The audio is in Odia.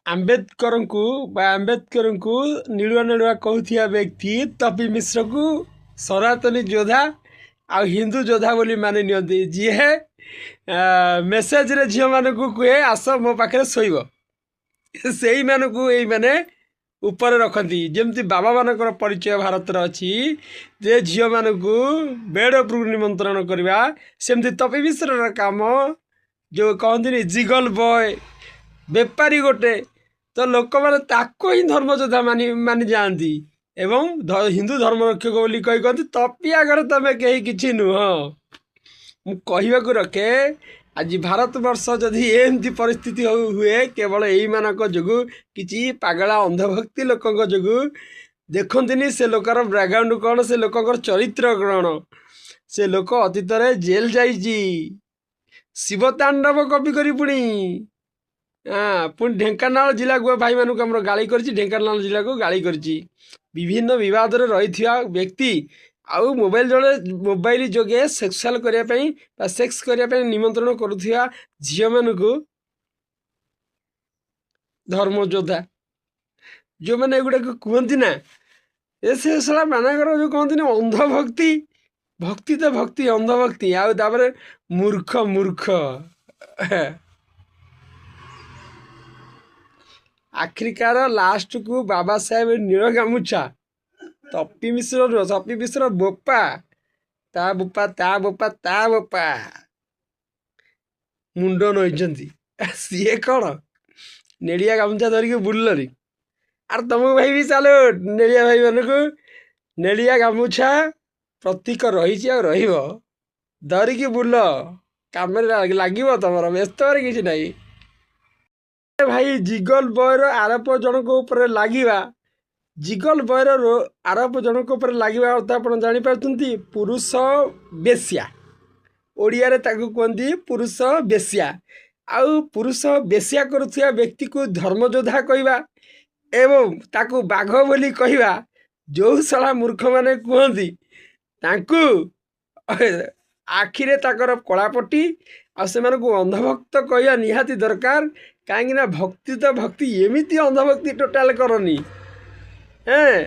ଆମ୍ବେଦକରଙ୍କୁ ବା ଆମ୍ବେଦକରଙ୍କୁ ନିଳୁଆ ନିଳୁଆ କହୁଥିବା ବ୍ୟକ୍ତି ତପି ମିଶ୍ରକୁ ସନାତନୀ ଯୋଦ୍ଧା ଆଉ ହିନ୍ଦୁ ଯୋଦ୍ଧା ବୋଲି ମାନି ନିଅନ୍ତି। ଯିଏ ମେସେଜରେ ଝିଅମାନଙ୍କୁ କୁହେ ଆସ ମୋ ପାଖରେ ଶୋଇବ, ସେଇମାନଙ୍କୁ ଏଇମାନେ ଉପରେ ରଖନ୍ତି। ଯେମିତି ବାବାମାନଙ୍କର ପରିଚୟ ଭାରତରେ ଅଛି ଯେ ଝିଅମାନଙ୍କୁ ବେଡ଼ ଉପରକୁ ନିମନ୍ତ୍ରଣ କରିବା, ସେମିତି ତପି ମିଶ୍ରର କାମ ଯେଉଁ କହନ୍ତିନି ଜିଗଲ ବୟ, ବେପାରୀ ଗୋଟେ, ତ ଲୋକମାନେ ତାକୁ ହିଁ ଧର୍ମଯୋଦ୍ଧା ମାନି ମାନି ଯାଆନ୍ତି ଏବଂ ହିନ୍ଦୁ ଧର୍ମରକ୍ଷକ ବୋଲି କହି କହନ୍ତି ତପି ଆଗରେ ତମେ କେହି କିଛି ନୁହଁ। ମୁଁ କହିବାକୁ ରଖେ, ଆଜି ଭାରତବର୍ଷ ଯଦି ଏମିତି ପରିସ୍ଥିତି ହୁଏ କେବଳ ଏଇମାନଙ୍କ ଯୋଗୁଁ, କିଛି ପାଗଳା ଅନ୍ଧଭକ୍ତି ଲୋକଙ୍କ ଯୋଗୁଁ। ଦେଖନ୍ତିନି ସେ ଲୋକର ବ୍ୟାକଗ୍ରାଉଣ୍ଡ କ'ଣ, ସେ ଲୋକଙ୍କର ଚରିତ୍ର କ'ଣ, ସେ ଲୋକ ଅତୀତରେ ଜେଲ୍ ଯାଇଛି, ଶିବତାଣ୍ଡବ କପି କରି ପୁଣି ପୁଣି ଢେଙ୍କାନାଳ ଜିଲ୍ଲାକୁ ଭାଇମାନଙ୍କୁ ଆମର ଗାଳି କରିଛି, ଢେଙ୍କାନାଳ ଜିଲ୍ଲାକୁ ଗାଳି କରିଛି। ବିଭିନ୍ନ ବିବାଦରେ ରହିଥିବା ବ୍ୟକ୍ତି ଆଉ ମୋବାଇଲ ଜଣେ ମୋବାଇଲ ଯୋଗେ ସେକ୍ସୁଆଲ କରିବା ପାଇଁ ବା ସେକ୍ସ କରିବା ପାଇଁ ନିମନ୍ତ୍ରଣ କରୁଥିବା ଝିଅମାନଙ୍କୁ ଧର୍ମଯୋଦ୍ଧା। ଯେଉଁମାନେ ଏଗୁଡ଼ାକ କୁହନ୍ତି ନା, ଏ ସେ ଶଳା ମାନଙ୍କର ଯେଉଁ କହନ୍ତିନି ଅନ୍ଧଭକ୍ତି, ଭକ୍ତି ତ ଭକ୍ତି, ଅନ୍ଧଭକ୍ତି, ଆଉ ତାପରେ ମୂର୍ଖ ମୂର୍ଖ। ଆଖରିକାର ଲାଷ୍ଟକୁ ବାବା ସାହେବ ନୀଳ ଗାମୁଛା, ତପି ମିଶ୍ର ନୁହଁ, ତପି ମିଶ୍ର ବୋପା, ତା ବୋପା, ତା ବୋପା, ତା ବୋପା ମୁଣ୍ଡ ନଇଛନ୍ତି। ସିଏ କ'ଣ ନେଳିଆ ଗାମୁଛା ଧରିକି ବୁଲିଲଣି? ଆରେ ତମକୁ ଭାଇ ବି ଚାଲୁ, ନେଳିଆ ଭାଇମାନଙ୍କୁ ନେଳିଆ ଗାମୁଛା ପ୍ରତୀକ ରହିଛି ଆଉ ରହିବ, ଧରିକି ବୁଲ, କାମରେ ଲାଗିବ ତମର, ବ୍ୟସ୍ତ ହେବାର କିଛି ନାହିଁ ଭାଇ। ଜିଗଲ ବୟର ଆରୋପ ଜଣଙ୍କ ଉପରେ ଲାଗିବା, ଜିଗଲ ବୟର ଆରୋପ ଜଣଙ୍କ ଉପରେ ଲାଗିବା ଅର୍ଥ ଆପଣ ଜାଣିପାରୁଛନ୍ତି, ପୁରୁଷ ବେଶ୍ୟା, ଓଡ଼ିଆରେ ତାକୁ କୁହନ୍ତି ପୁରୁଷ ବେଶ୍ୟା। ଆଉ ପୁରୁଷ ବେଶ୍ୟା କରୁଥିବା ବ୍ୟକ୍ତିକୁ ଧର୍ମଯୋଦ୍ଧା କହିବା ଏବଂ ତାକୁ ବାଘ ବୋଲି କହିବା, ଯେଉଁ ଶଳା ମୂର୍ଖମାନେ କୁହନ୍ତି ତାଙ୍କୁ ଆଖିରେ ତାଙ୍କର କଳାପଟି, ଆଉ ସେମାନଙ୍କୁ ଅନ୍ଧଭକ୍ତ କହିବା ନିହାତି ଦରକାର। କାହିଁକିନା ଭକ୍ତି ତ ଭକ୍ତି, ଏମିତି ଅନ୍ଧଭକ୍ତି ଟୋଟାଲ କରନି। ହେଁ।